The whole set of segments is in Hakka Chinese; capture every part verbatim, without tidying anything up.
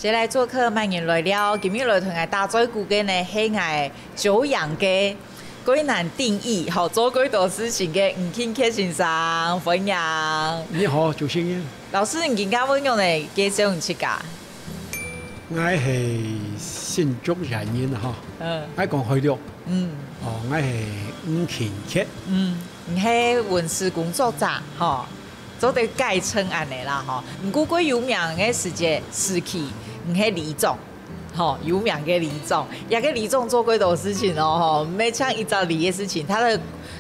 接下來做客慢人來了，今日來同𠊎打嘴鼓个呢，係𠊎久仰个，蓋難定義，吼，做蓋多事情个吳勤傑先生，歡迎。你好，主持人。老師，你今下會仰呢介紹你自家？𠊎係新竹縣人吼，嗯。𠊎講海陸。嗯。哦，𠊎係吳勤傑。嗯，你係文史工作者，吼。 做得改稱恁呢啦吼。毋過蓋有名个時節，時期，你係里長，吼，有名个里長，這个里長做蓋多事情哦，吼，毋係像一隻里个事情，他的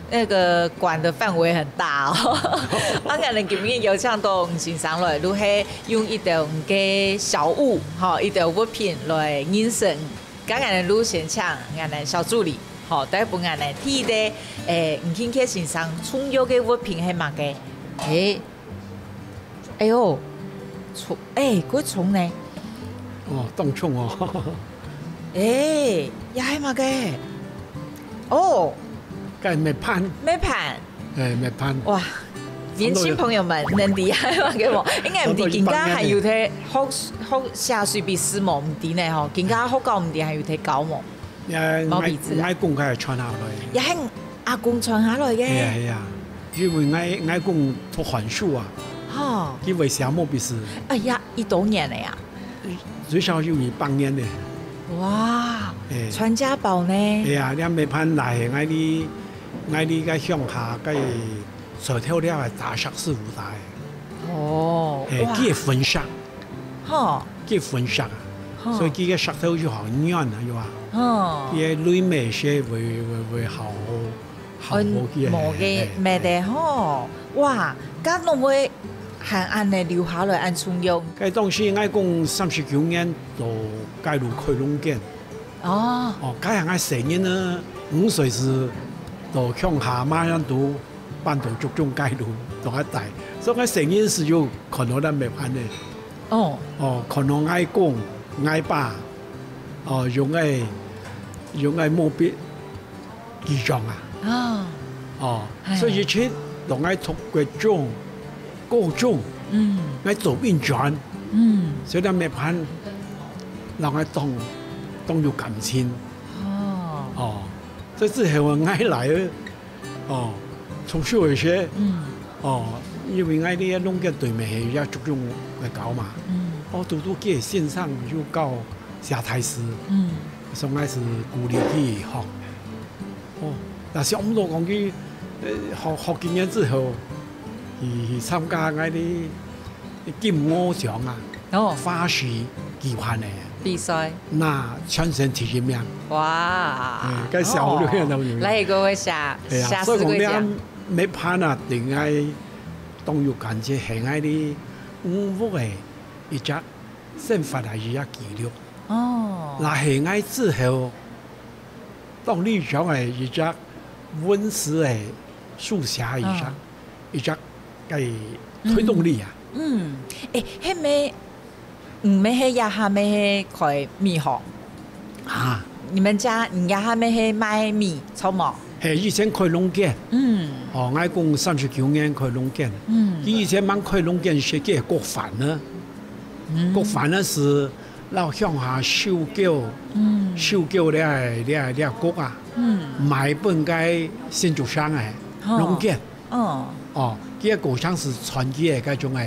那個管的範圍很大哦。啊，𠊎等今日邀請到吳先生來，就係用一兜个小物，吼，一兜物品來認識 該𠊎等就先請𠊎等小助理，吼，帶分𠊎等第一个，誒，吳勤傑先生重要个物品係麼个？誒，哎喲，重，誒，蓋重呢！哦，當重哦。誒，這係麼个？哦，該係麥盤。麥盤。 誒，麥盤。哇，年輕朋友們，能厲害嗎？該無，應該毋知今下還有在學，學寫水筆字無？毋知呢吼，今下學校毋知還有在教無？呃，毛筆字啊。𠊎，𠊎公个傳下來。也係阿公傳下來个。係啊，係啊，因為𠊎，𠊎公讀寒暑啊，吼。佢會寫毛筆字。哎呀，幾多年了呀？最少有一百年了。哇，誒。傳家寶呢？係啊，這麥盤來，𠊎哩，𠊎哩个鄉下个 所以頭了打石屎朏打个。哦，嘿，哇。佢个粉石，吼。佢个粉石啊，吼。所以佢个石頭就好軟啊，有啊。吼。佢个內面些會，會，會好，好，嗯，好佢个，無个，嘿，嘿，滅个吼。哇，該攏會還恁呢留下來恁重要。該當時𠊎講三十九年到街路開農間。 哦。哦，該下𠊎細人呢，五歲時到鄉下馬上都搬到竹中街路，到該戴。所以𠊎細人時就看到咱麥盤呢。哦。哦，看到𠊎公、𠊎爸，哦，用个，用个毛筆記帳啊。哦。哦，嘿。所以以前當𠊎讀國中、高中，嗯。𠊎做運轉，嗯。所以咱麥盤 摎𠊎當，當有感情。哦。哦，這之後𠊎來，哦，從小个時，嗯。哦，因為𠊎這農間對面係也竹中个教嘛。嗯。哦，堵堵佢先生有教寫大字，嗯。所以𠊎係鼓勵佢學。哦，但係毋過講佢，呃，學，學幾年之後，去，去參加𠊎个 金鵝獎啊，哦。花式舉辦个。比賽。拿全省第一名。哇。嗯，該小學六年都有。哦。來一個會寫，對啊，寫四個字啊。所以講這麥盤啊，對𠊎當有感情，係𠊎个五福个一隻生活个一隻記錄。哦。那係𠊎之後 當理想个一隻文字个書寫个一隻，嗯。一隻个推動力啊。嗯，誒，係毋係，毋係係這下乜係開米行？啊。你們家，你這下乜係賣米，著無？係，以前開農間。嗯。哦，𠊎講三十九年開農間。嗯。佢以前吂開農間時，佢个角番呢？嗯。角番呢係 摎鄉下收購，嗯。收購這，這，這穀啊，嗯。賣分該新竹城个，哦。農間。哦。哦，佢个過程係傳佢个該種个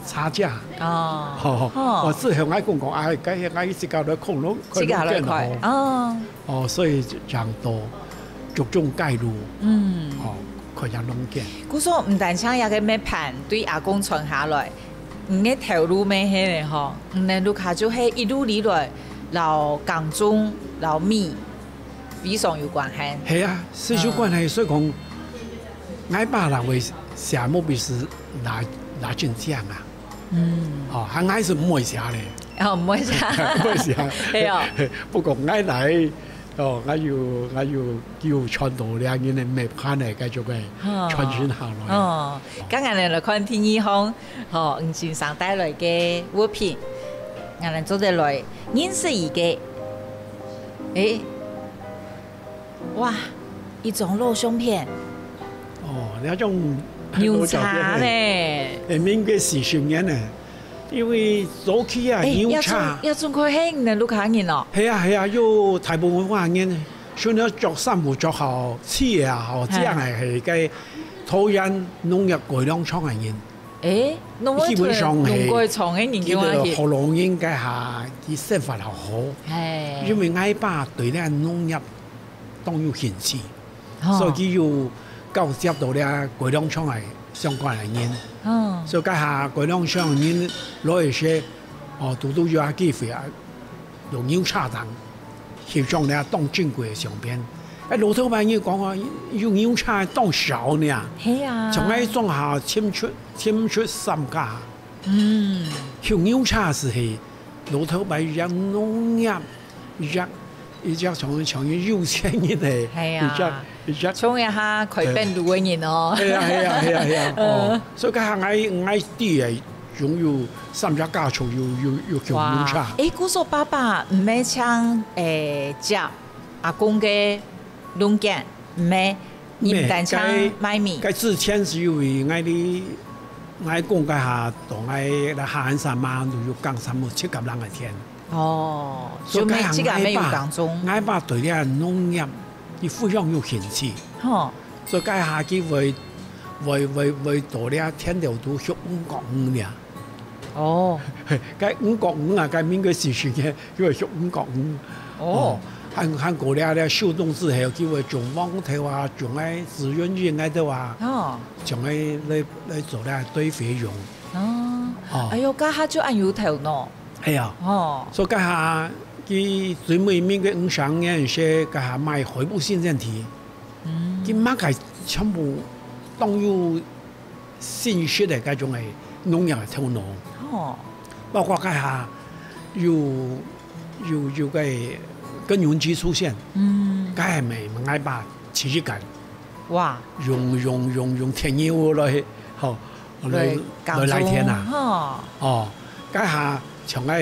差價。哦。哦，哦。哦，之後𠊎講講，哎，該，𠊎自家來開農，自家來開，開農間哦。哦。哦，所以就講到竹中街路，嗯。哦，開隻農間。故所毋單淨一個麥盤對阿公傳下來， 你个頭路乜係呢吼，你个路卡就係一路以來，摎耕種、摎米非常有關係。係啊，係有關係，嗯。所以講，𠊎爸也會寫毛筆字拿，拿真靚啊。嗯。哦，還𠊎係毋會寫咧。哦，毋會寫。毋會寫。係哦。不過𠊎來 哦，𠊎有，𠊎有，有傳到這人个麥盤个該種个，哦。傳承下來。哦，該𠊎等來看第二項，吼，吳先生帶來个物品，𠊎等做得來認識一個。誒，哇，一張老相片。哦，這種牛車呢？老照片呢。誒，民國四十年呢。因為早期啊，哎，牛車，也總，也總可以係你等屋下人哦。係啊，係啊，有大部分屋下人，所以呢，著衫褲著好，鞋啊，好，嘿。這樣係該桃園農業改良場个人。哎，農基本上係農改場个人叫佢去。學老人該下，佢生活好好。嘿。因為𠊎爸對這農業當有興趣。 哦。所以佢有交接到這改良場个相關个人。哦。所以該下改良場个人來个時，哦，堵堵有下機會啊，用牛車等，翕相這當珍貴个相片。哎，老頭擺人講啊，用牛車當少呢。係啊。像𠊎莊下，撿出，撿出三家。嗯。用牛車係，老頭擺養農業 一隻，一隻像，像有錢人个，係啊。一隻，一隻，像一下開本路个人哦。係啊，係啊，係啊，係啊，哦，嗯。所以該下𠊎，𠊎知个，總有三隻家族有，有，有共牛車。哇，哎，故所爸爸毋係淨，哎，接阿公个農田，毋係，你毋單淨賣米。該，該之前係因為𠊎哩，𠊎公該下，同𠊎个下漢山嘛，就有耕差不多七甲零个田。 哦，所以就每自家每有耕種。𠊎爸，𠊎爸對這農業，佢非常有興趣。吼。所以該下佢會，會，會，會到這田頭肚畜五角魚呢。哦。該五角魚啊，該民國時期个，佢會畜五角魚。哦。哦，還，還過了，了收冬之後，佢會種黃豆啊，種該紫雲英該兜啊，哦。種該來，來做這堆肥用。哦。哦。哎喲，該下就恁有頭腦。 係啊。哦。所以該下，佢最尾民國五十五年時，該下買海埔新生地。嗯。佢麼个全部當有新式个該種个農業个頭腦。哦。包括該下有，有，有个耕耘機出現。嗯。該下乜，𠊎爸自家 哇。用，用，用，用田業來，吼，來，來，來犁田啊。吼。哦，該下像該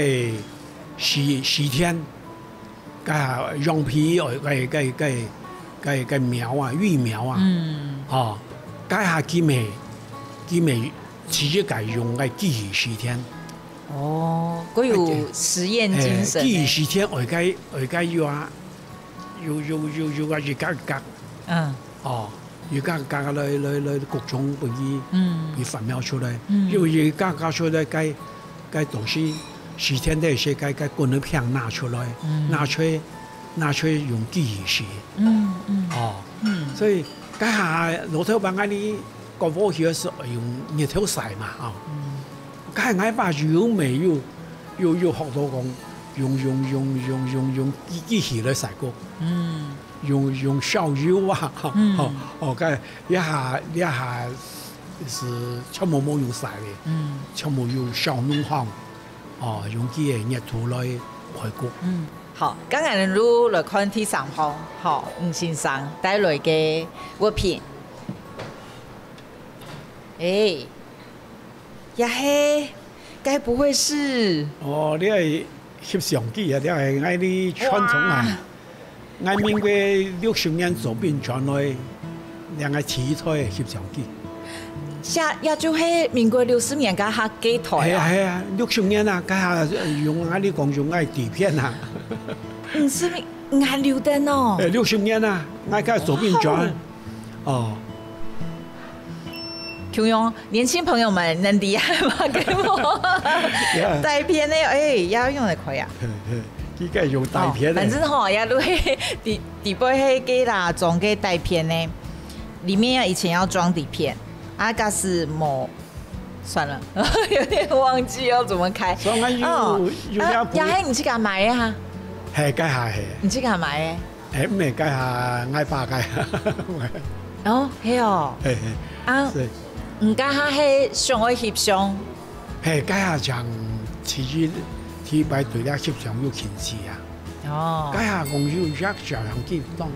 時，時田，該下羊皮，哦，該，該，該，該，該苗啊，育苗啊。嗯。哦，該下佢乜，佢乜自家用該機器時田。哦，佢有實驗精神呢。哎，機器時田，愛該，愛該有啊，有，有，有，有啊，一格一格。嗯。 哦，又加，加來，來，來，各種分佢，嗯。佢發苗出來。嗯。因為佢加，加出來，該，該東西，時田个時，該，該滾个片拿出來，嗯。拿出來，拿出來用機器時。嗯，嗯。哦。嗯。所以，該下老頭擺𠊎俚割禾時係用日頭曬嘛，哦。嗯。該𠊎爸又沒有，又，又學到講，用，用，用，用，用，用機，機器來曬穀。嗯。 用，用燒油啊，嗯。哦，哦，該，這下，這下係全部無用曬个，嗯。全部用燒農行，哦，用佢个熱土來焙穀。嗯，好，剛剛就來看第三項，好，吳先生帶來个物品。誒，這係，該不會是？哦，這係 翕相機啊，這係𠊎俚傳統啊。哇。𠊎民國六十年做兵轉來，這个第一台翕相機。這，這就係民國六十年該下个台啊。係啊，係啊，六十年啊，該下用𠊎俚講用𠊎底片啊。毋係，𠊎留等哦。誒，六十年啊，𠊎該做兵轉。好。哦。 共樣，年輕朋友們，恁厲害嘛，給我呀。底片呢，誒，也用得開啊。佢該用底片呢。哦，反正吼，也都係底，底背係个啦，裝个底片呢，裡面要以前要裝底片，啊，假使無，算了，有點忘記要怎麼開。所以𠊎有，哦，有兩部。啊，也係你自家買个哈？係，該下係。你自家買个？ 誒，毋係，該下𠊎爸該下。哦，係哦。係，係。啊，係。你該下係想愛翕相？係，該下正第一，第一擺對這翕相有興趣啊。哦。該下講有隻照相機當，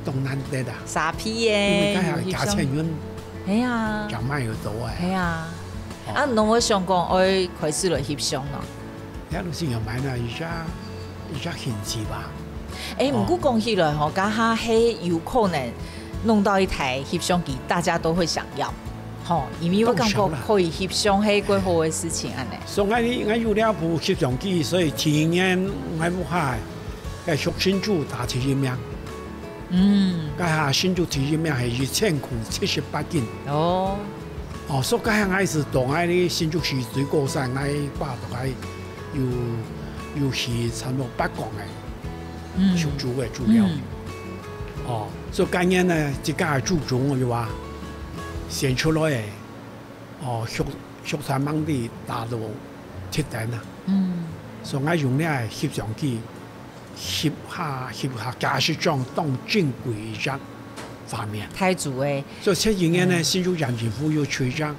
當難得啊。沙皮耶，因為該下有翕相。價錢遠，係啊。正買得到誒。係啊。哦。啊，你有想講愛開始來翕相咯？ 也都係有買那一隻，一隻興趣吧。誒，哦。毋過講起來吼，該下係有可能弄到一台翕相機，大家都會想要。吼，因為𠊎感覺可以翕相係蓋好个事情恁呢。所以𠊎，𠊎有這部翕相機，所以第一年𠊎屋下个畜生豬打第一名。嗯。該下生豬第一名係一千箍七十八斤。哦。哦，所以該下𠊎係到𠊎个新竹市最高山，𠊎掛到該有，有去差不多八公里。 嗯。畜豬个豬肉。嗯。哦，所以該年呢，自家个豬種就話，選出來个，哦，畜，畜產猛力達到忒等啊。嗯。所以𠊎用這个翕相機，翕下翕下，假使像當珍貴一隻畫面。大豬个。所以前幾年呢，嗯。新竹縣政府有推廣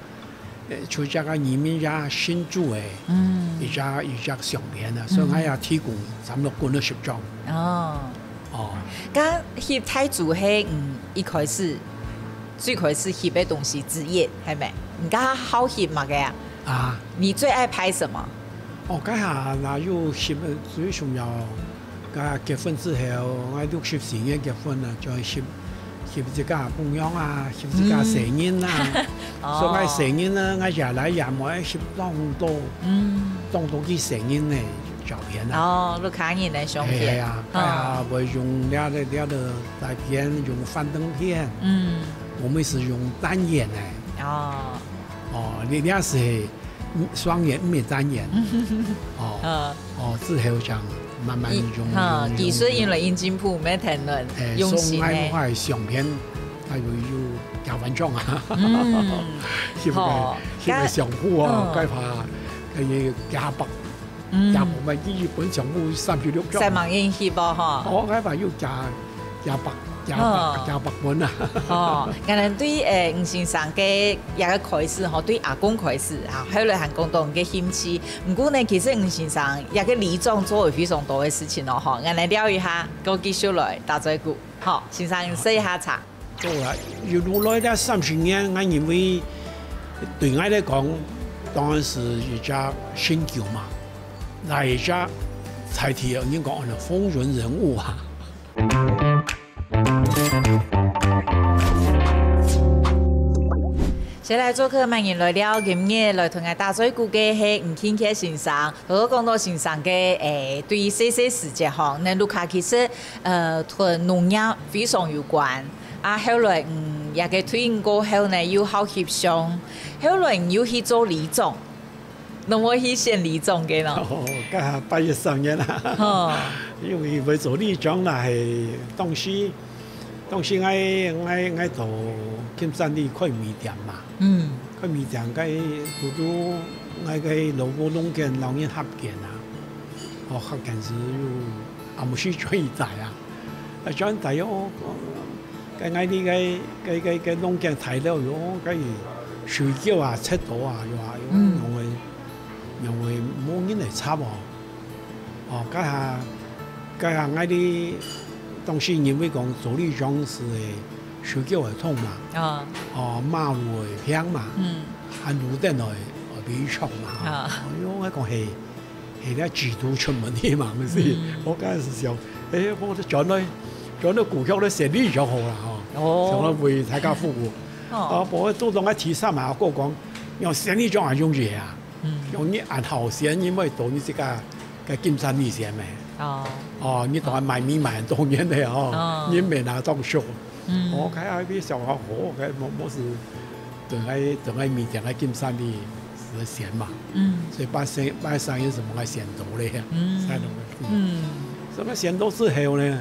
呃，就這个移民也新竹个，嗯。一隻，一隻相片啊，所以𠊎也提供差不多幾十張。哦。哦。該翕大豬係，嗯，一開始，最開始翕个東西之一，係無？你該好翕麼个啊？啊。你最愛拍什麼？哦，該下若有翕个最重要 該結婚之後，𠊎六十四年結婚啦，就翕，翕自家餔娘啊，翕自家細人啊。嗯。哦。所以𠊎細人啊，𠊎爺倈爺姆翕當多，嗯。當多佢細人个照片啊。哦，屋下人个相片。係啊，哦。啊，會用這个，這个大片，用幻燈片。嗯。𠊎兜係用單眼个。哦。哦，你，你也係 嗯，雙眼，毋係單眼。哦，嗯。哦，之後正慢慢用，一，哈，用，技術用來進步，毋係談論，哎，用心个。所以𠊎个相片，還有，有加分獎啊。嗯。翕个，好，翕个相簿啊，嗯。該下，該个幾下百，嗯。幾下百萬，一本相簿三十六張。三萬人翕哦，吼。哦，該下有加 幾百，幾百，哦。幾百本啊。哦，𠊎等對，誒，吳先生个這个開始吼，對阿公開始啊，後來還講到你个興趣。毋過呢，其實吳先生這个里長做了非常多个事情哦，吼，𠊎等尞一下，過繼續來打嘴鼓。好，先生，你食一下茶。好啊，一路來這三十年，𠊎認為對𠊎來講，當然係一隻成就嘛，也一隻在地人講風雲人物啊。 先來做客，歡迎來尞。今日來同𠊎打嘴鼓个係吳慶傑先生。頭先講到先生个，誒，對於細細時節吼，恁屋下其實，呃，同農業非常有關。啊，後來，嗯，這个退伍過後呢，又好翕相，後來又去做里長。 仰會去選里長个呢？哦，該下八十三年啊。吼。因為會做里長啦，係當時，當時𠊎，𠊎，𠊎到金山里開麵店嘛。嗯。開麵店該堵堵𠊎个老婆攏跟老人合建啊。哦，合建時又，啊，毋係轉一代啊。 啊，轉大哦，該𠊎俚个，个，个，个農耕大了喲，該水狗啊，賊多啊，喲啊，喲，嗯。仰會，仰會無人來插哦。哦，該下，該下𠊎俚當時認為講做里長係水狗會痛嘛。啊。哦，馬路會平嘛。嗯。啊，路燈會，會比較嘛。啊。哦，喲，𠊎講係， 係了幾度出門去嘛，毋係？嗯。𠊎該時想，誒，𠊎就轉來，轉來故鄉來選里長好啦，吼。哦。想來為大家服務。哦。啊，毋過做到𠊎第三下，阿哥講，用選里長也容易啊。嗯。用你恁好選，你愛到你自家个金山里選咩？哦。哦，你當然賣米賣當多年个哦，哦。你免拿當熟。嗯。哦，該下想好，該無，無事。 等𠊎，等𠊎明年𠊎金山里係選嘛。嗯。所以八三，八三年係𠊎選到咧，嗯。選到个。嗯。所以𠊎選到之後呢，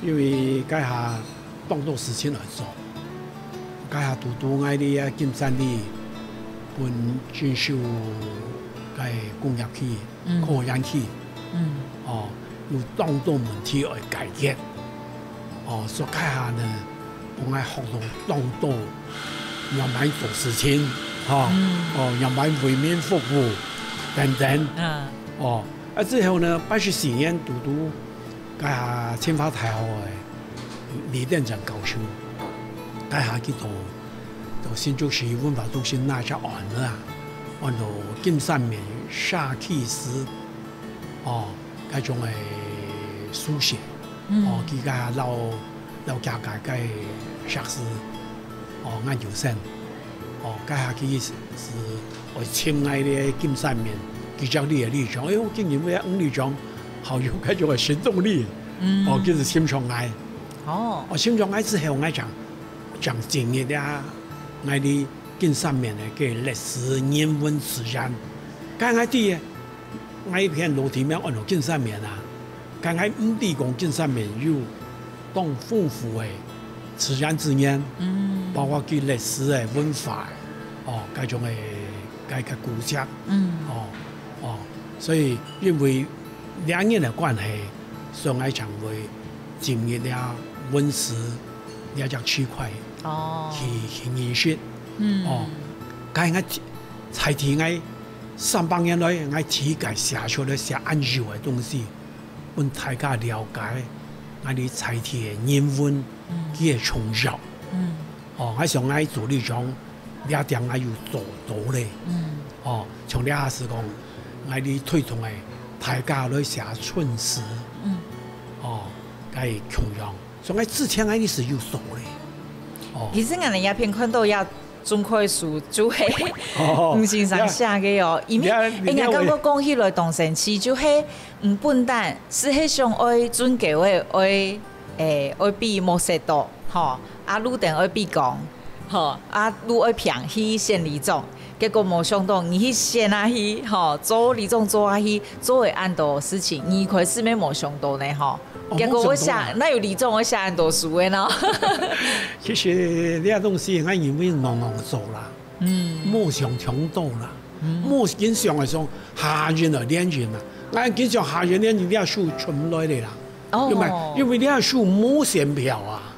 因為該下當多事情來做，該下堵堵𠊎俚个金山里分進修个工業區，嗯。科研區。嗯。哦，有當多問題愛解決。 哦，所以該下呢，分𠊎學到當多，仰般做事情，吼，嗯。哦，仰般為民服務，等等。嗯。哦，啊之後呢，八十四年堵堵，該下清華大學个李殿成教授，該下去到，到新竹市文化中心拿隻案仔啊，案到金山面社區史，哦， 該種个書寫，嗯。哦，佢个老，老家个个碩士，哦，研究生，哦，該下佢係愛尋𠊎个金山面，佢隻里个里長，哎喲，竟然會吳里長，好有該種个行動力，嗯。哦，佢就尋上𠊎。哦。哦，尋上𠊎之後，𠊎正，正進入這𠊎个金山面个歷史、人文、自然，該𠊎知个。 𠊎一片老地名安到金山面啊，但𠊎毋知講金山面有當豐富个自然資源，嗯。包括佢歷史个、文化个，哦，該種个，該个古蹟，嗯。哦，哦，所以因為兩年个關係，所以𠊎常會進入這文史這隻區塊，哦。去，去認識，嗯。哦，該𠊎在地𠊎 三百年來，𠊎自家寫出來寫恁幼个東西，分大家了解𠊎俚在地个人文，嗯。佢个重要。嗯。哦，𠊎想𠊎做里長，這點𠊎有做到咧。嗯。哦，像這下係講，𠊎俚推動个大家來寫春詞。嗯。哦，該共樣。 所以之前个意思有所咧。哦。其實𠊎等這片看到這種開書，就係哦，吳先生寫个哦，因為，你看，哎，你看，𠊎感覺講起來當神奇，就係，嗯，本旦係，係想愛準備个，愛，誒，愛比無食到，吼，啊，路燈愛比光，吼，啊，路愛平去選里長。 結果無想到，你去選下去，吼，做里長做下去，做會恁多事情，你一開始乜無想到呢，吼。哦，結果𠊎寫，無想到啊。哪有里長會寫恁多書个呢？其實這東西，𠊎認為戇戇做啦，嗯。無想像到啦，嗯。無印象个想，下人啊，連任啊，𠊎印象下人連任，這書出毋來个啦。 哦。因為，因為這書無選票啊，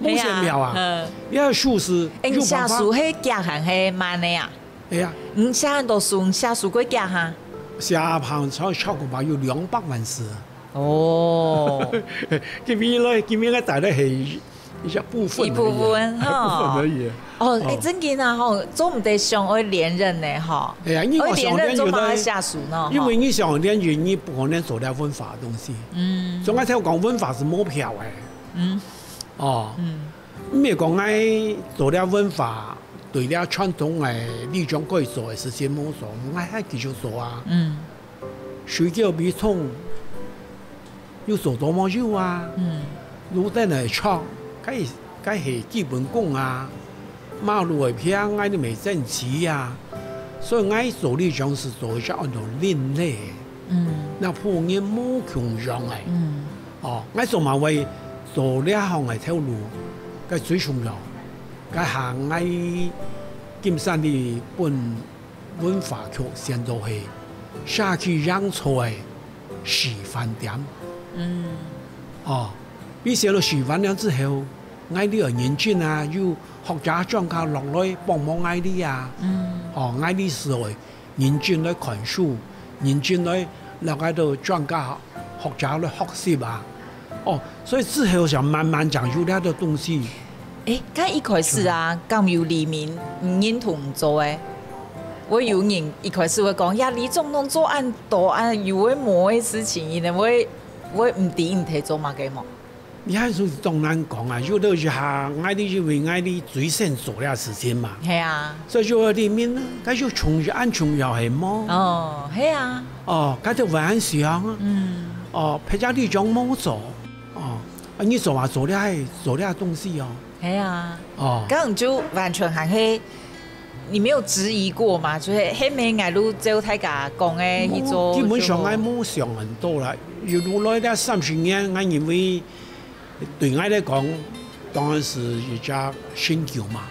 無選票啊，係啊，嗯。這書係有辦法。哎，你寫書係遽還係慢个啊？哎呀。你寫恁多書，你寫書過遽哈？寫下超，超過吧，有兩百萬字。哦。今晡日來，今晡日來帶來係 一小部分而已啊，一部分，哈。一部分而已啊。哦，哎，哦。正經啊，吼，做毋得想愛連任呢，吼。哎呀，你愛連任做麼个寫書呢，吼？因為你想連任，你不可能做了文化个東西。嗯。所以𠊎頭講文化係無票个。嗯。哦。嗯。毋係講𠊎做了文化，對了傳統个里長該做个事情無做，𠊎還繼續做啊。嗯。 水溝、米蟲，有做到無有啊？嗯。路燈个牆，該，該係基本功啊。馬路个平，𠊎兜乜整齊啊。所以𠊎做里長係做一隻安到另類个，嗯。那普人無共樣个。嗯。哦，𠊎做麼會做這項个頭路，該最重要。該下𠊎金山里分 文化局選到係社區營造个示範點。嗯。哦，佢選到示範點之後，𠊎俚愛認真啊，有學者專家落來幫忙𠊎俚啊。嗯。哦，𠊎俚係愛認真來看書，認真來了解到專家 學者來學習啊。哦，所以之後就慢慢正有這兜東西。誒，該一開始啊，敢有里民毋認同做誒？會有人一開始會講，呀，里長攏做恁多恁有的無的事情，佢等會，會毋知你在做麼个無？你還係當難講啊，有兜一下，𠊎俚因為𠊎俚最先做這事情嘛。係啊。所以就會裡面，該就重要，恁重要係無？哦，係啊。 哦，該就會恁想啊。嗯。哦，別隻里長無做。哦，啊，你做啊，做這，做這東西哦。係啊。哦。該你就完全還係，你沒有質疑過嘛？就係，係無𠊎就照大家講个去做，基本上就好。𠊎無想恁多啦。一路來這三十年，𠊎認為 對𠊎來講，當然係一隻成就嘛。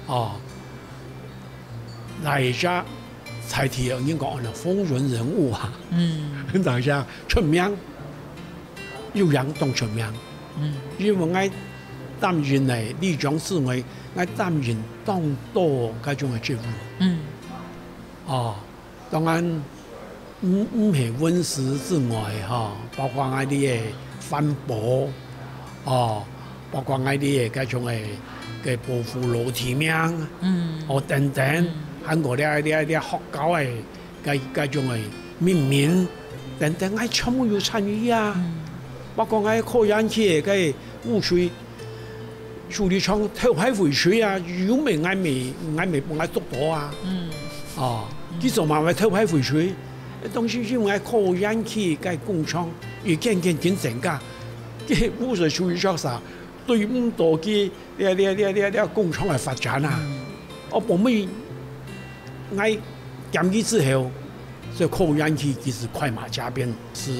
哦，來一隻在地个人講，風雲人物啊，嗯。大家出名，有影當出名。嗯。因為𠊎擔任个里長之外，𠊎擔任當多該種个職務。嗯。哦， 當然，毋，毋係文史之外，吼，包括𠊎俚个環保，哦，包括𠊎俚个該種个，个保護老地名，嗯。哦，等等，嗯。還過這，這，這學校个，該，該種个命名，等等，𠊎全部有參與啊。嗯。包括𠊎科園區个污水修理廠偷排廢水啊，有名𠊎乜𠊎乜分𠊎捉到啊。嗯。哦，佢做麼个偷排廢水？當時因為𠊎靠遠去个工廠，佢漸漸緊增加，佢污水處理廠啥，對毋到佢這這這這這工廠个發展啊。哦，後尾𠊎減佢之後，所以靠遠去其實快馬加鞭，係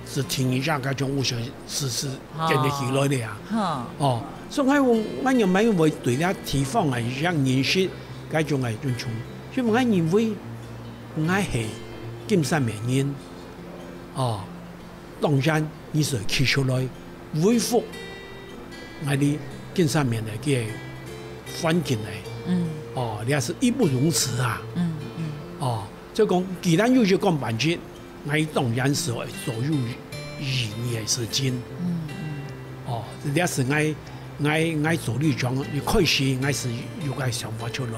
係停一下該種污水係係建立起來个啊。哦。哦，所以𠊎𠊎又乜會對這地方个一樣認識，該種个尊重，因為𠊎認為𠊎係金山面人，哦，當然你係企出來維護𠊎等金山面个个環境个。嗯。哦，這係義不容辭啊。嗯嗯。哦，所以講，既然有這個環境， 𠊎當然係愛做有意義个事情。嗯嗯。哦，這係𠊎𠊎𠊎做里長，一開始𠊎係有個想法出來。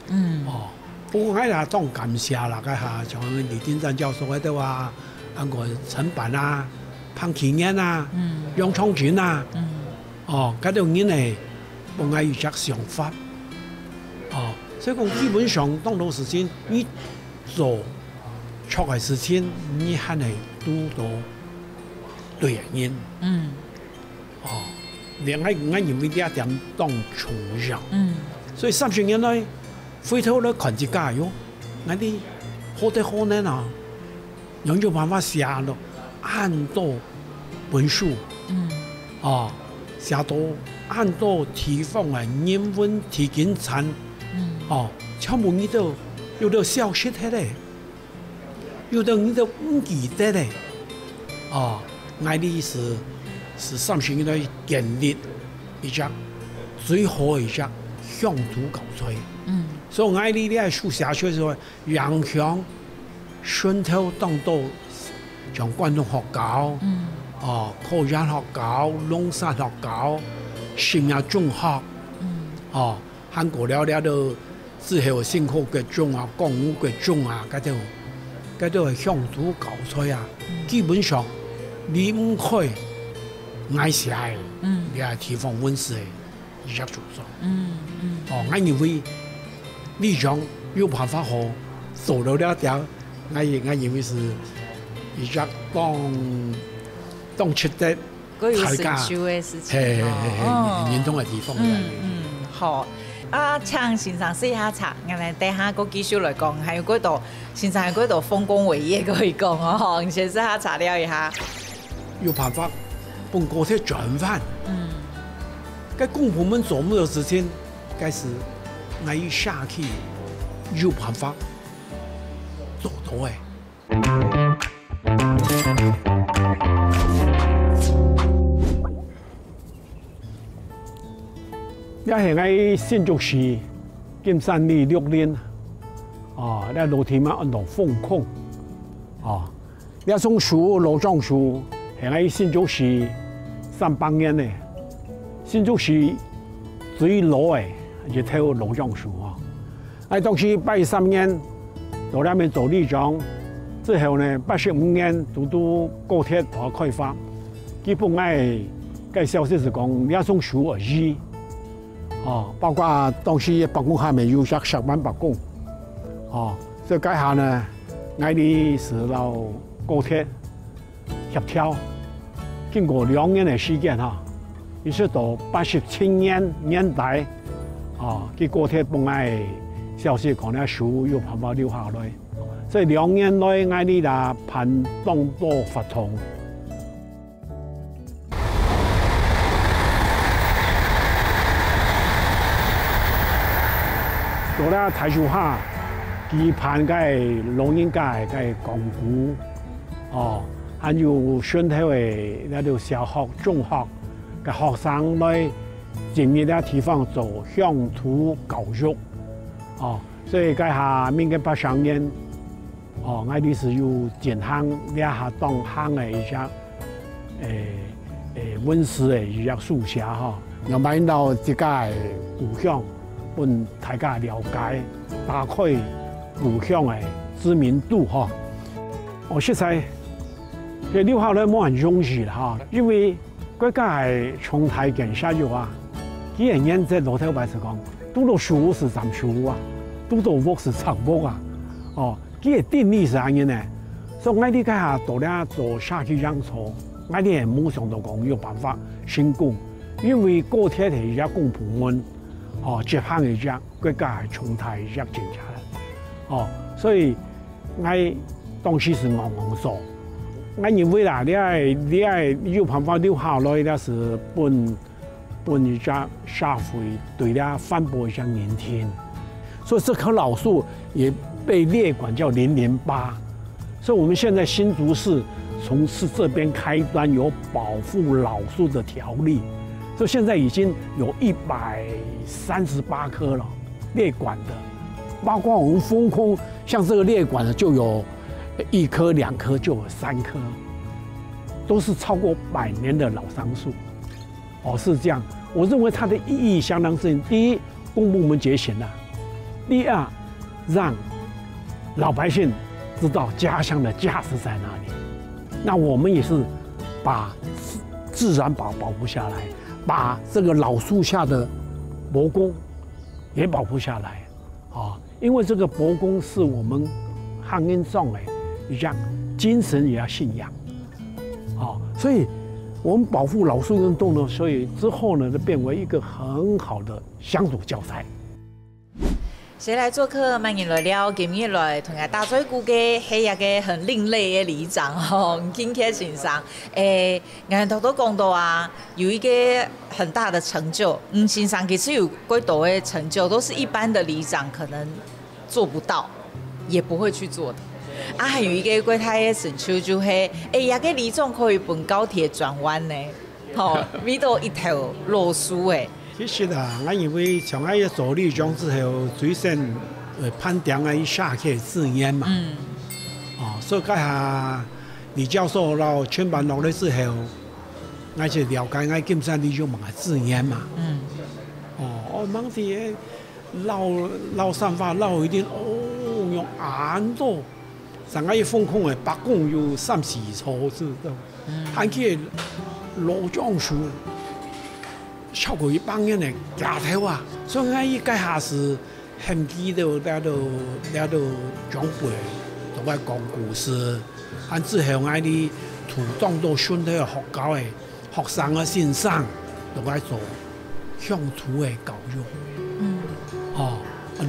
嗯。哦，不過𠊎也當感謝啦，該下像李丁贊教授該兜啊，還有陳板啊、彭啟源啊、嗯。楊長青啊，嗯。哦，該兜人呢，分𠊎一隻想法。哦，所以講基本上當多事情，你 做錯个事情，你還係堵到對个人。嗯。哦，這𠊎𠊎認為這一點當重要。嗯。所以三十年來，回頭來看自家喲，𠊎等好得好呢啊，仰有辦法寫到恁多本書。嗯。哦，寫到恁多地方个人文地景產。嗯。哦，全部你都有兜消失忒咧。 有兜人都毋記得咧。哦，𠊎个意思係三十年來建立一隻最好个一隻鄉土教材。嗯。所以𠊎个這書寫出來，影響滲透當多，像關東學校，嗯。哦，科研學校、龍山學校、新亞中學，嗯。哦， 還過了了都之後新科國中啊、光武國中啊，該兜該兜个鄉土教材啊，基本上離毋開𠊎寫个，嗯。這地方文史个一隻著作。嗯嗯。哦，𠊎認為里長有辦法好做到這點，𠊎也𠊎認為係一隻當當值得 該有成就个事情吼。嘿嘿嘿嘿，哦。認同个地方。嗯嗯，好。啊，請先生食一下茶，𠊎等下過繼續來講，還有幾多，先生還有幾多豐功偉業可以講哦，吼，你先食下茶尞一下。有辦法分高鐵轉彎。嗯。該公部門做毋到个事情，該係𠊎一下去有辦法做到个。 這係𠊎新竹市金山里綠林，哦，這老地名安到鳳空，哦，這叢樹老樟樹係𠊎新竹市三百年个，新竹市最老个一頭老樟樹哦。 𠊎當時八十三年到這面做里長，之後呢，八十五年堵堵高鐵來開發，佢分𠊎个消息係講，這叢樹愛移。哦，包括當時伯公下面有隻石板伯公。哦，所以該下呢，𠊎俚係摎高鐵 協調。經過兩年个時間哈，一直到八十七年年底，哦，佢高鐵分𠊎消息講這樹有辦法留下來。所以兩年內，𠊎俚也辦當多活動。到這大樹下，舉辦个老人家个講古， 哦，還有滲透个這兜小學、中學个學生來進入這地方做鄉土教育。哦，所以該下民國八十年，哦，𠊎俚係有進行這下當行个一隻，誒，誒，文史个一隻書寫吼，仰般摎自家个故鄉分大家了解，打開故鄉个知名度吼。哦，實在 這留下來無恁容易啦哈，因為國家个重大建設有啊，佢个原則老頭擺係講，堵到樹係斬樹啊，堵到屋係拆屋啊，哦，佢个定義係恁樣呢。所以𠊎這下到這做社區營造，𠊎這無想到講有辦法成功，因為高鐵係一隻公部門，哦，執行一隻國家个重大一隻政策，哦，所以 𠊎當時係戇戇做。𠊎認為啦，你愛，你愛有辦法留下來，該係分，分一隻社會對這環保一隻認定。所以這棵老樹也被列管叫零零八。所以我們現在新竹市從市這邊開端有保護老樹的條例，所以現在已經有一百三十八棵了，列管的。 包括我們豐坑，像這個列管的就有一棵、兩棵，就有三棵，都是超過百年的老樟樹。哦，是這樣，我認為它的意義相當深。第一，公部門覺醒了；第二，讓老百姓知道家鄉的價值在哪裡。那我們也是把自，自然保，保護下來，把這個老樹下的伯公也保護下來。 哦，因為這個伯公是我們客人莊个一項精神也要信仰。哦，所以我們保護老樹運動呢，所以之後呢，就變為一個很好的鄉土教材。誰來作客，慢人來尞。今日來同大家打嘴鼓个，係一個很另類个里長吼，吳敬傑先生。誒， 𠊎頭頭講到啊，有一個很大的成就，嗯，先生其實有幾多个成就，都是一般的里長可能做不到，也不會去做的。啊，還有一個幾大个成就就係，哎，這個里長可以分高鐵轉彎呢，吼，為到一頭老樹誒。其實啊，𠊎認為像𠊎做里長之後，最先，呃，盤點𠊎社區資源嘛。嗯。哦，所以該下 李教授摎全班落來之後，𠊎就了解𠊎金山里有麼个資源嘛。嗯。哦，哦，吂知个老，老山花，老一定，哦，有恁多，像𠊎豐坑个伯公有三四座，知道？嗯。還去老樟樹，超過一百年个架頭啊，所以𠊎一該下係 喊佢兜，這兜，這兜長輩，同𠊎講故事。還之後𠊎哩同當多脣頭个學校个學生个先生，同𠊎做鄉土个教育。嗯。哦，恁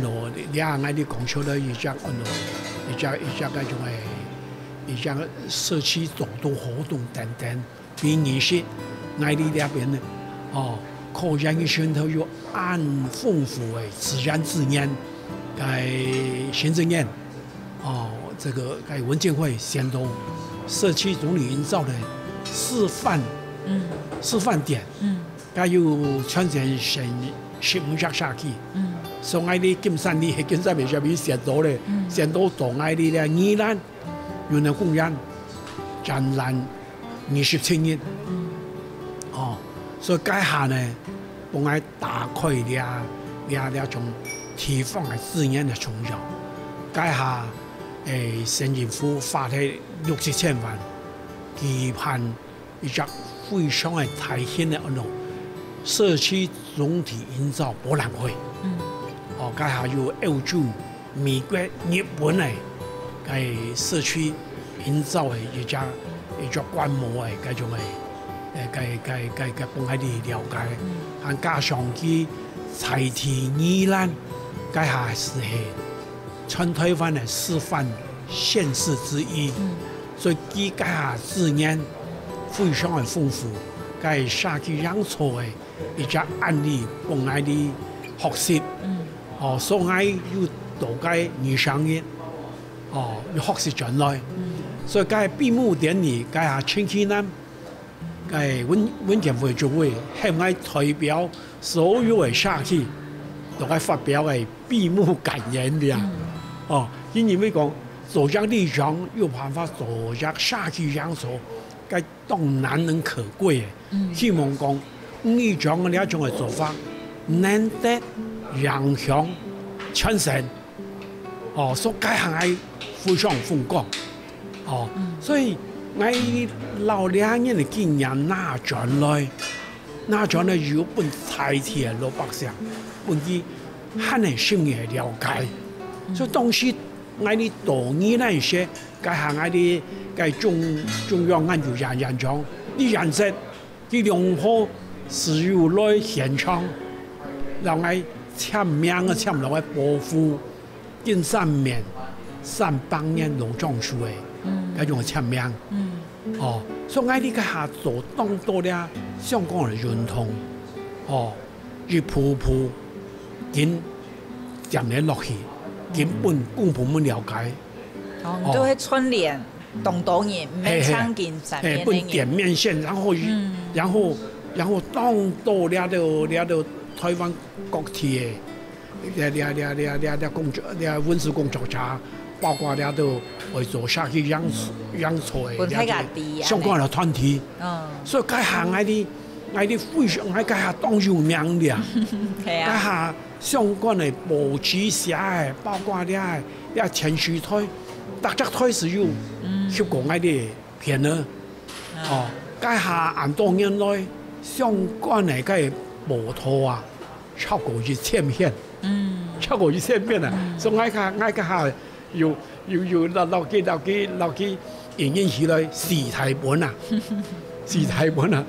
樣，這𠊎哩講出來一隻，恁樣，一隻，一隻該種个，一隻社區做到活動等等。 比如說，𠊎哩這片呢，哦，科學園脣頭有恁豐富个自然資源，該行政院，哦，這個該文建會選到社區總體營造个示範，嗯。示範點，嗯。該有全省十五隻社區，嗯。所以𠊎哩金山哩係金山个社區選到咧，嗯。選到做𠊎哩這宜蘭 雲林公園展覽二十七日。嗯。哦，所以該下呢，分𠊎打開這，這，這種地方个資源个重要。該下，誒，省政府發忒六七千萬，舉辦 一隻非常个大型个恁樣社區總體營造博覽會。嗯。哦，該下有歐洲、美國、日本个該社區營造个一隻，一隻觀摩个該種个，誒，該，該，該，該分𠊎哩了解。嗯。還加上佢在地宜蘭，該下係 全臺灣个示範縣市之一。嗯。所以佢該下資源非常个豐富，該社區營造个一隻案例，分𠊎哩學習。嗯。哦，所以𠊎又到該二三日，哦，又學習轉來。嗯。所以該閉幕典禮，該下陳其南 該文，文建會主委喊𠊎代表所有个社區，同𠊎發表个閉幕感言了。嗯。哦，佢認為講，做隻里長有辦法做隻社區營造，該當難能可貴个。嗯。希望講，里長个這種个做法，能得影響全省。 哦，所以該下𠊎非常風光。哦，嗯。所以𠊎摎這人个經驗拿轉來，那全呢有分在地个老百姓，分佢還能深入了解。所以當時𠊎俚到宜蘭時，該下𠊎俚个中中央研究院院長李遠哲，佢兩號係有來現場，然後簽名个簽落个保護 金山面三百年老樟樹个，該種个簽名。哦，所以𠊎俚該下做當多這相關个運動，哦，一步步緊接連落去，緊分公部門了解。哦，你就會串聯當多人，毋免淨金山面个人。嘿，分點面線，然後，然後，然後當多這兜這兜台灣各地个 這這這這這這工作，這文史工作者，包括這兜會做社區營營造个，分大家知啊，相關个團體。嗯。所以該下𠊎俚，𠊎俚非常，𠊎該下當有名了。係啊。該下相關个報紙寫个，包括這這電視台，逐隻台係有翕過𠊎俚个片仔。哦，該下恁多年來，相關个該報導啊， 超過一千篇，嗯，超過一千篇啊！所以𠊎該𠊎該下有有有落落去落去落去，影印起來四大本啊，四大本啊！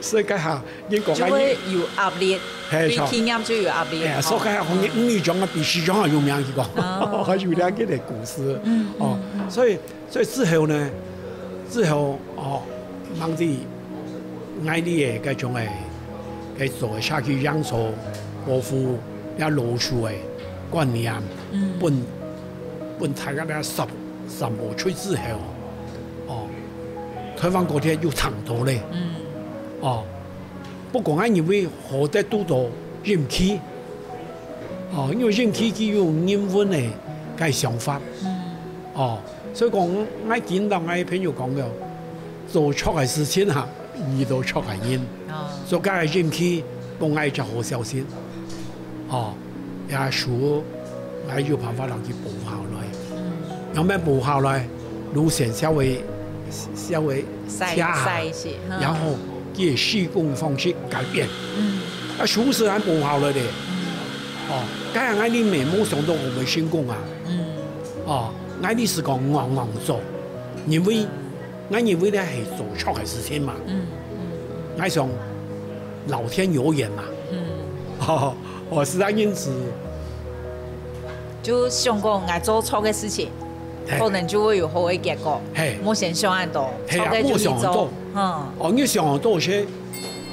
所以該下人講，就會有壓力，對企業就有壓力。哎，所以該下吳理章啊，比市長還有名去講，有這个故事，嗯，哦，所以 所以之後呢，之後哦，慢慢仔𠊎俚个該種个，該做个社區營造、保護這老樹个觀念，分分大家來散散播出之後，哦，台灣高鐵又差毋多咧，哦，不過𠊎認為好得堵著任期，哦，因為任期佢有人文个該想法，哦。 所以講，𠊎緊同𠊎朋友講个，做著个事情哈，遇著著个人。所以該个任期，分𠊎一隻好消息。哦，這樹，𠊎有辦法同佢保下來。仰般保下來？路線稍微稍微斜下，然後佢个施工方式改變。啊，樹係恁保下來个。哦，該𠊎俚乜無想著𠊎會成功啊。 哦，𠊎俚係講戇戇做，因為𠊎認為這係做著个事情嘛。𠊎想老天有眼嘛。哦，哦，係啊，因此就想講𠊎做著个事情，可能就會有好个結果。嘿，莫先想恁多，著个就去做。嗯，哦，你想恁多些，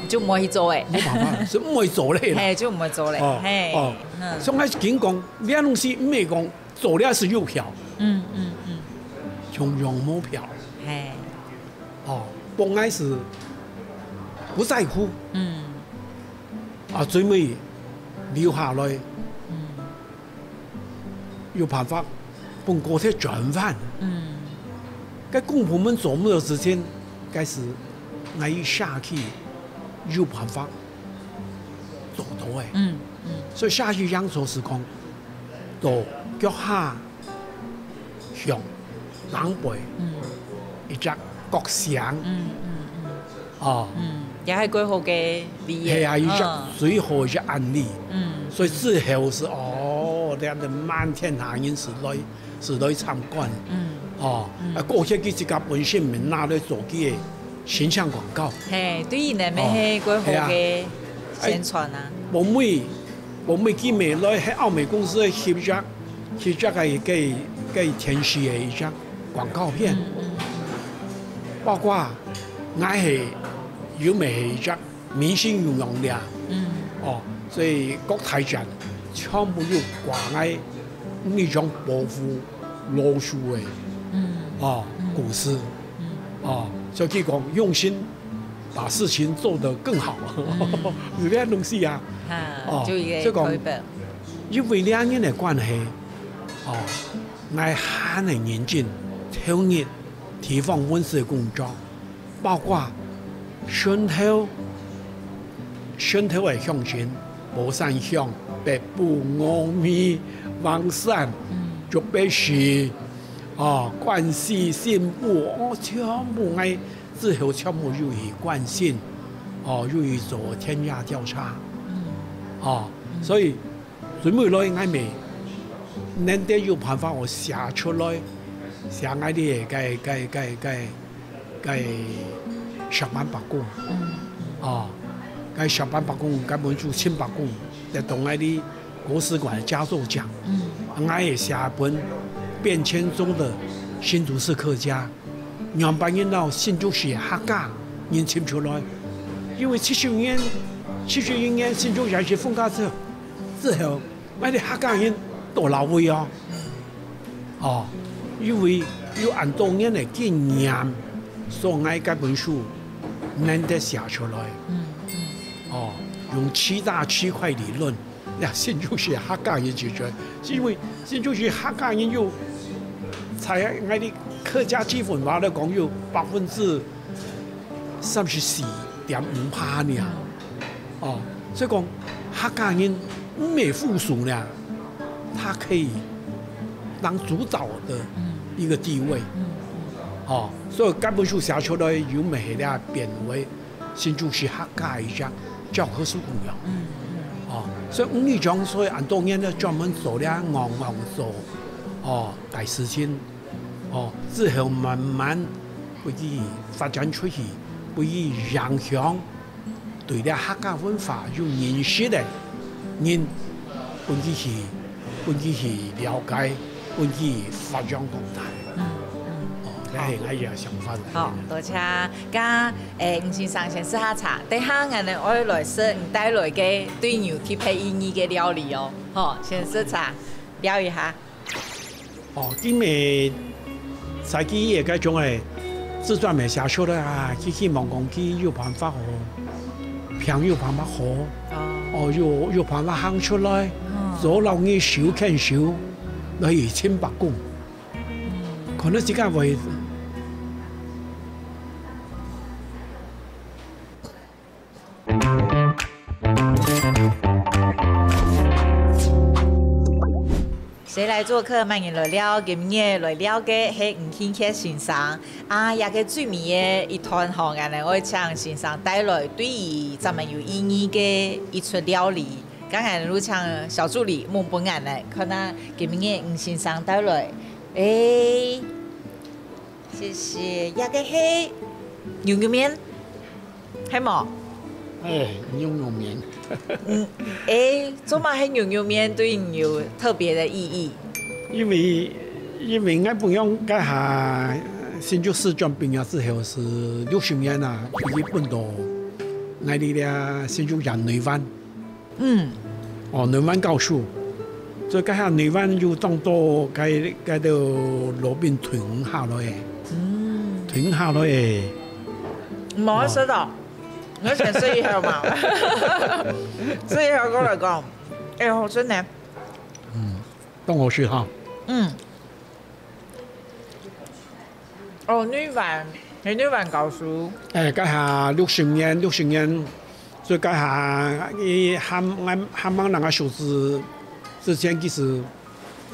就毋會去做誒。無辦法，係毋會做咧。嘿，就毋會做咧。哦，嘿，哦，所以𠊎緊講，這東西毋係講 做了係有票，嗯嗯嗯，常常無票。嘿，哦，本來係不在乎，嗯，啊，最尾留下來，嗯，有辦法分高鐵轉彎，嗯，該公部門做毋到事情，該係𠊎一下去有辦法做到誒，嗯嗯，所以下去樣做係講。 到腳下向東北，一隻角城，哦，也係蓋好个位。係啊，一隻最好一隻案例。所以之後係哦，恁樣滿天下人係來係來參觀，哦，啊，過去佢自家本身面拿來做佢个形象廣告。嘿，對於你們係蓋好个宣傳啊。無尾 無尾佢乜來係奧美公司个合作，合作个个个電視个一隻廣告片，包括𠊎係有乜係一隻明星有用个，哦，所以各大站全部有掛𠊎這種保護老樹个，哦，故事，哦，所以佢講用心 把事情做得更好，係這東西啊。哦，就一個所以講，因為兩年个關係，哦，𠊎還係認真投入地方文史个工作，包括滲透滲透个鄉親，寶山鄉、北埔、峨眉、橫山、竹北市，哦，關西、新埔，哦，全部𠊎 之後全部有去關心，哦，又去做田野調查，哦，所以最尾來𠊎乜能得有辦法哦寫出來，寫𠊎个个个个个个石板伯公，哦，个石板伯公，个文書陳伯公，得到𠊎个國史館佳作獎，𠊎也寫本變遷中的新竹市客家。 仰般人摎新竹市客家人尋出來。因為七十年，七十一年新竹縣市分家之之後，𠊎个客家人都流亡哦。哦，因為有恁多年个經驗，所以𠊎个本書能得寫出來。哦，用七大區塊理論， 呀，新竹市客家人就全，因為新竹市客家人有在𠊎个客家基本法來講，有百分之三十四點五趴呢。哦，所以講客家人毋係附屬呢，他可以當主導的一個地位。哦，所以該本書寫出來，有乜係這變為 新竹市客家个一隻教科書公樣。哦，所以吳理章所以恁多年呢，專門做這戇戇做，哦，个事情，哦，之後慢慢分佢發展出去，分佢影響對這客家文化有認識个人，分佢去，分佢去了解，分佢發揚光大。哦，這係𠊎个想法。好，多謝。該 欸，吳先生先食下茶，等下𠊎等愛來食你帶來个對牛特別意義个料理哦。好，先食茶，尞一下。哦，今晡日在佢个該種个自傳个寫出來啊，佢希望講佢有辦法哦，病有辦法好，哦，有有辦法行出來，做老二手牽手，來尋伯公。可能自家會 誰來作客，麼人來尞，今日來尞个係吳慶傑先生。啊，這个最尾个一段吼，𠊎等愛請先生帶來對於咱們有意義个一出料理。剛才就請小助理問分𠊎等，看下今日吳先生帶來，欸， 謝謝。這个係牛肉麵，係無？欸，牛肉麵。嗯，欸，做麼个係牛肉麵對你有特別个意義？因為，因為𠊎本來該下新竹師專畢業之後係六十年啊，就分到𠊎這新竹縣內灣。 嗯。哦，內灣教書。所以該下內灣有當多該該兜老兵退伍下來个。嗯。退伍下來个。毋好食哦，𠊎先食一口嘛。食一口過來講，欸，好食呢。嗯，當好食哈。嗯。 哦，內灣，係內灣教書。欸，該下六十年，六十年，所以該下佢還還還吂人个手指之前，其實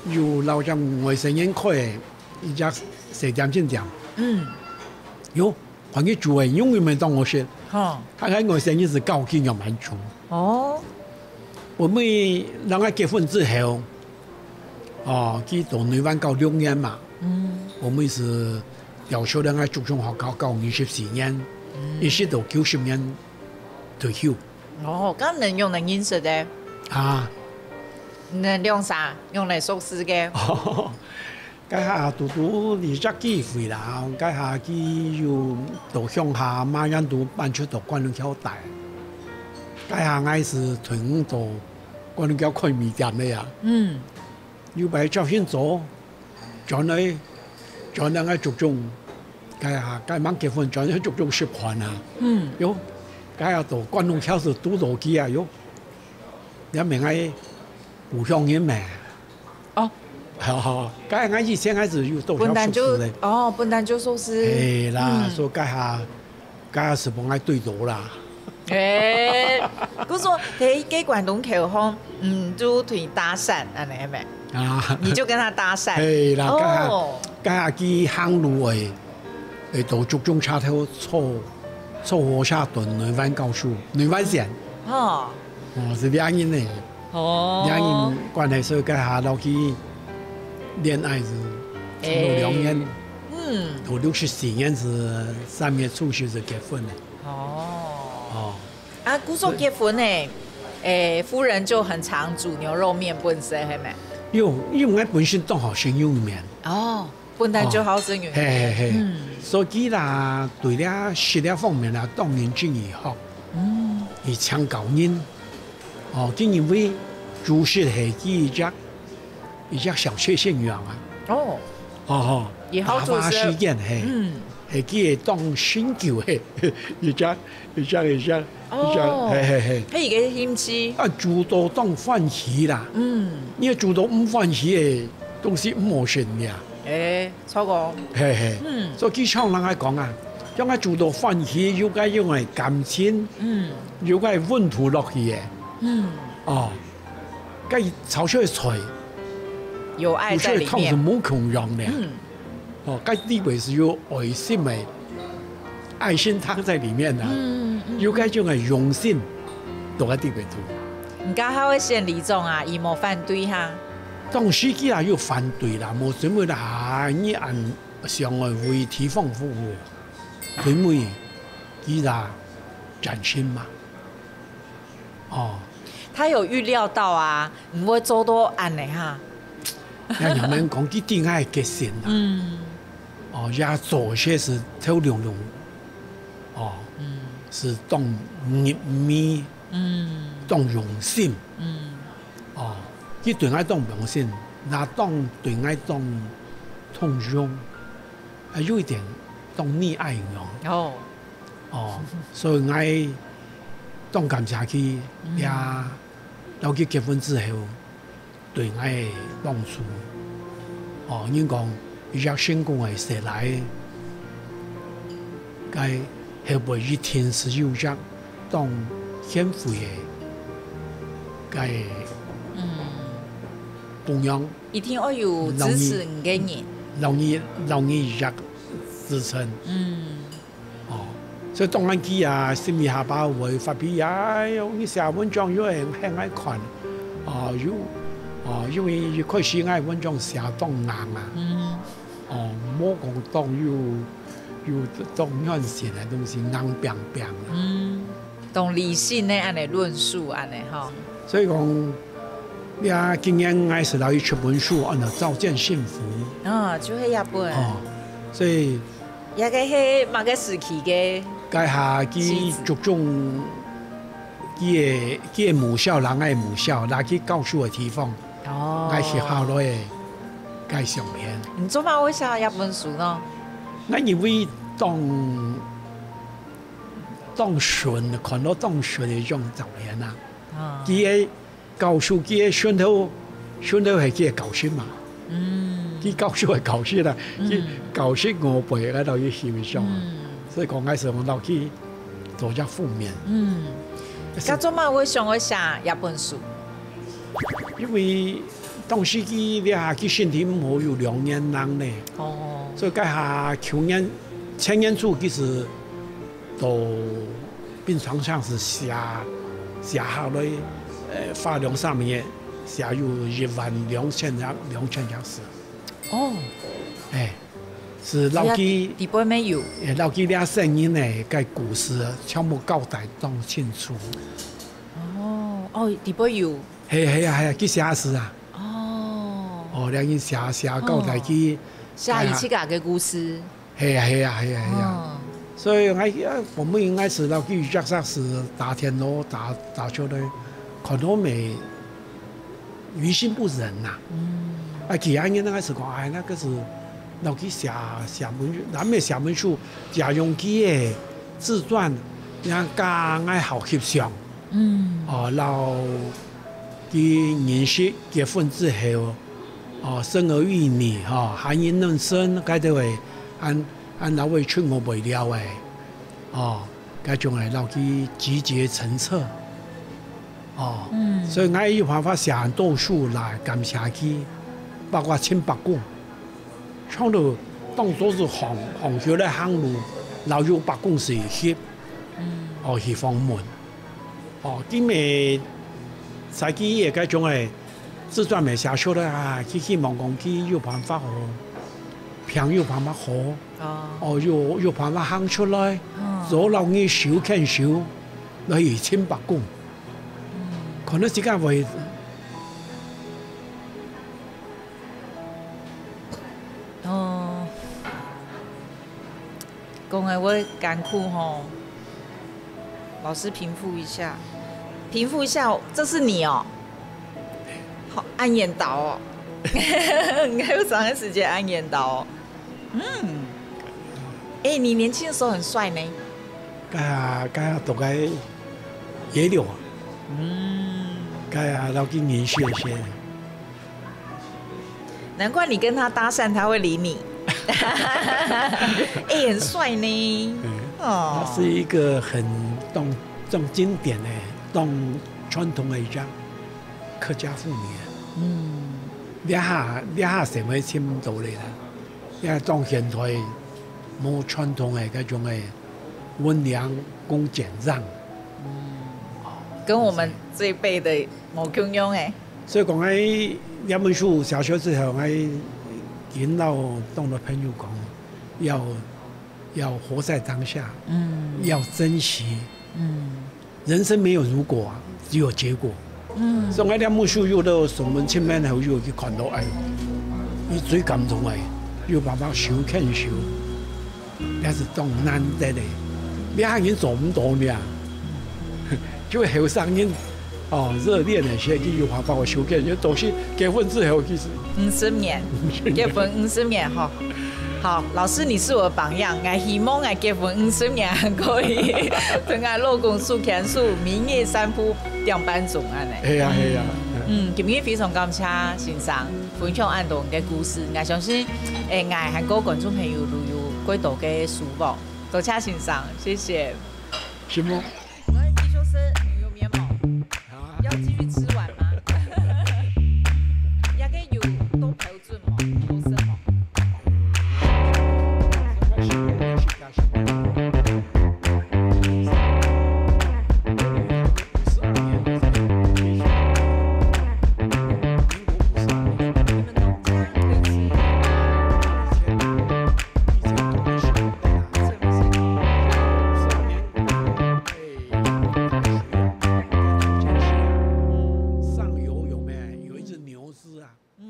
有摎隻外省人開个一隻細點心店。嗯。喲，看佢煮个，永遠毋會當好食。吼。佢个外省人係教佢仰般煮。哦。後尾人家結婚之後， 哦，佢到內灣教六年嘛。嗯。後尾係調出來𠊎竹中學校教二十四年，嗯。一直到九十年退休。哦，該你仰般認識个？啊。你兩儕仰般熟識个？該下堵堵這隻機會啦，該下佢有到鄉下，馬上就搬出到關渡橋戴。該下𠊎係退伍到關渡橋開麵店个啊。嗯。 有擺朝晨早，轉來，轉來𠊎竹中，該下該吂結婚，轉來竹中食飯啊。嗯。喲，該下到關渡橋係堵著佢啊，喲。這毋係𠊎故鄉人咩？哦。該𠊎以前𠊎係有到本旦就，熟識个。哦，本旦就熟識。係啦，嗯。所以該下 該下係分𠊎對著啦。欸，故所，在該關渡橋項，嗯，就同佢搭訕，恁樣係無？啊。你就跟他搭訕。係啦，該下，哦。該下佢行路會，會到竹中車頭坐，坐火車到內灣教書，內灣縣。哦，哦，係兩人呢。哦，兩人關係，所以該下落去戀愛係差不多兩年，欸，嗯，到六十四年係三月初十就結婚了。哦，哦，啊，故所結婚呢，欸，夫人就很常煮牛肉麵分你食，係無？有，因為𠊎本身當好食牛肉麵。哦。 本來就好食牛肉麵。哦，係，係，係。嗯。所以佢啦，對這食這方面啦，當然真有學。嗯。佢請教人。哦，佢認為主食係佢一隻，一隻小確幸樣啊。哦。哦，吼。也好主食。打發時間，係。嗯。係佢會當深究，係，一隻，一隻，一隻，一隻，哦。係，係，係。係一個興趣。啊，煮到當歡喜啦。嗯。你煮到毋歡喜个東西毋好食呀。欸。 超過。係，係。嗯。所以佢常人來講啊，像𠊎煮到歡喜，有該用个感情，嗯。有該溫度落去个。嗯。哦，該炒出來个菜，有愛在裡面。有些湯係無共樣个。嗯。哦，該裡背係有愛心个，愛心湯在裡面啊。嗯，嗯，嗯。有該種个用心，都在裡背肚。你家下會選里長啊，佢無反對哈？當時佢也有反對啦，無所謂啦，啊，你按 想愛為地方服務，因為佢也真心嘛。哦。他有預料到啊，你會做到恁呢哈。那你們講佢對𠊎个心啊，嗯。哦，也做些事透亮亮，哦，嗯。係當入微，嗯。當用心。嗯。哦，佢對𠊎當用心，那當對𠊎當通用。 啊，有一點當溺愛樣。哦。哦，所以𠊎當感謝佢，嗯。也，摎佢結婚之後，對𠊎个幫助。哦，人講，一隻成功个細倈，該後背一定係有一隻當賢慧个，嗯。 供養。一定愛有支持你个人。摎你，摎你一隻支撐。嗯。哦，所以當然佢啊，心裡下把會發脾氣，哎喲，你寫文章又係很愛看，哦，又，哦，因為一開始𠊎文章寫當硬啊，嗯。哦，無講當有，有當軟性个東西，硬拚拚啊。嗯。 當理性个恁呢論述恁呢吼。所以講，這今年𠊎係摎佢出本書，安到《照見幸福》。哦，就係這本。哦，所以這个係麼个時期个？該下佢注重佢个，佢个母校，人个母校，拿去教書个地方，哦。𠊎寫下來个該相片。你做麼會寫這本書呢？𠊎認為當 當順，看到當順个一種照片啊。啊。佢个教書，佢个順頭，順頭係佢个教室嘛。嗯。佢教書係教室啦，嗯。佢教室外背，該兜有欣賞啊。嗯。所以講，該時候落去做隻封面。嗯。該做麼會想愛寫這本書？因為當時佢這下佢身體毋好，有兩年零呢。哦。所以該下舊年、前年初佢係 到病床上係寫，寫下來，呃，花兩三個月，寫有一萬兩千隻，兩千隻字。哦。哎，係摎佢，底背沒有。哎，摎佢這生人呢，个故事全部交代當清楚。哦，哦，底背有。係，係啊，係啊，佢寫字啊。哦。哦，兩人寫，寫交代佢。哦。寫佢自家个故事。 係啊，係啊，係啊，係啊。哦。所以𠊎，啊，我們應該係到佢約煞時打電話，打，打出來，可能沒於心不忍呐。嗯。啊，其他人那個是講，哎，那個是，那去寫，寫文，咱們寫文書，借用佢个自傳，人家愛好翕相。 嗯。哦，摎佢認識結婚之後，哦，生兒育女，吼，還有囡孫，該兜个，恁，恁老會出外背尞个，哦，該種个摎佢集結成冊，哦，嗯。所以𠊎有辦法寫很多書來感謝佢，包括請伯公。 像到當初係行，行橋來行路，摎有伯公係翕，哦，去訪問。哦，佢乜在佢个該種个自傳乜寫出來啊，佢希望講佢有辦法好，病有辦法好，哦，有有辦法行出來，做老人手牽手，來去尋伯公。可能時間會，哦。 講个會艱苦吼，老師平復一下，平復一下，這是你哦，好，恁緣投哦，應該有長个時間恁緣投哦，嗯，哎，你年輕的時候很帥呢，該下該下讀个野柳啊，嗯，該下老金年謝謝。 難怪你跟他搭訕，他會理你。哎，很帥呢。哦，他是一個很當當經典的、當傳統的一家客家婦女。嗯，這下這下社會尋毋到了啦，這下當現代，無傳統的該種的溫良恭儉讓。跟我們這一輩的無共樣哎。 所以講，哎，這本書寫出之後，哎，引導當多朋友講，要要活在當下，嗯，要珍惜，嗯，人生沒有如果啊，只有結果。嗯，所以，哎，這本書有到上門親朋好友去看到，哎，你最感動哎，有辦法手牽手。 也是當難得的，這下人做毋到呢。就後生人，哦，熱戀个時節，就有辦法手牽，就都是結婚之後，其實五十年，結婚五十年吼。好，老師，你是我的榜樣，𠊎希望𠊎結婚五十年還可以，同𠊎老公手牽手，明月三步兩半中恁呢。係啊，係啊。嗯，今日非常感謝先生。 分享恁多个故事，𠊎相信，誒，𠊎還過觀眾朋友都有過多个收穫。多謝先生，謝謝。什麼？我繼續吃牛油面嗎？啊？要繼續吃完嗎？這个有都標準嗎？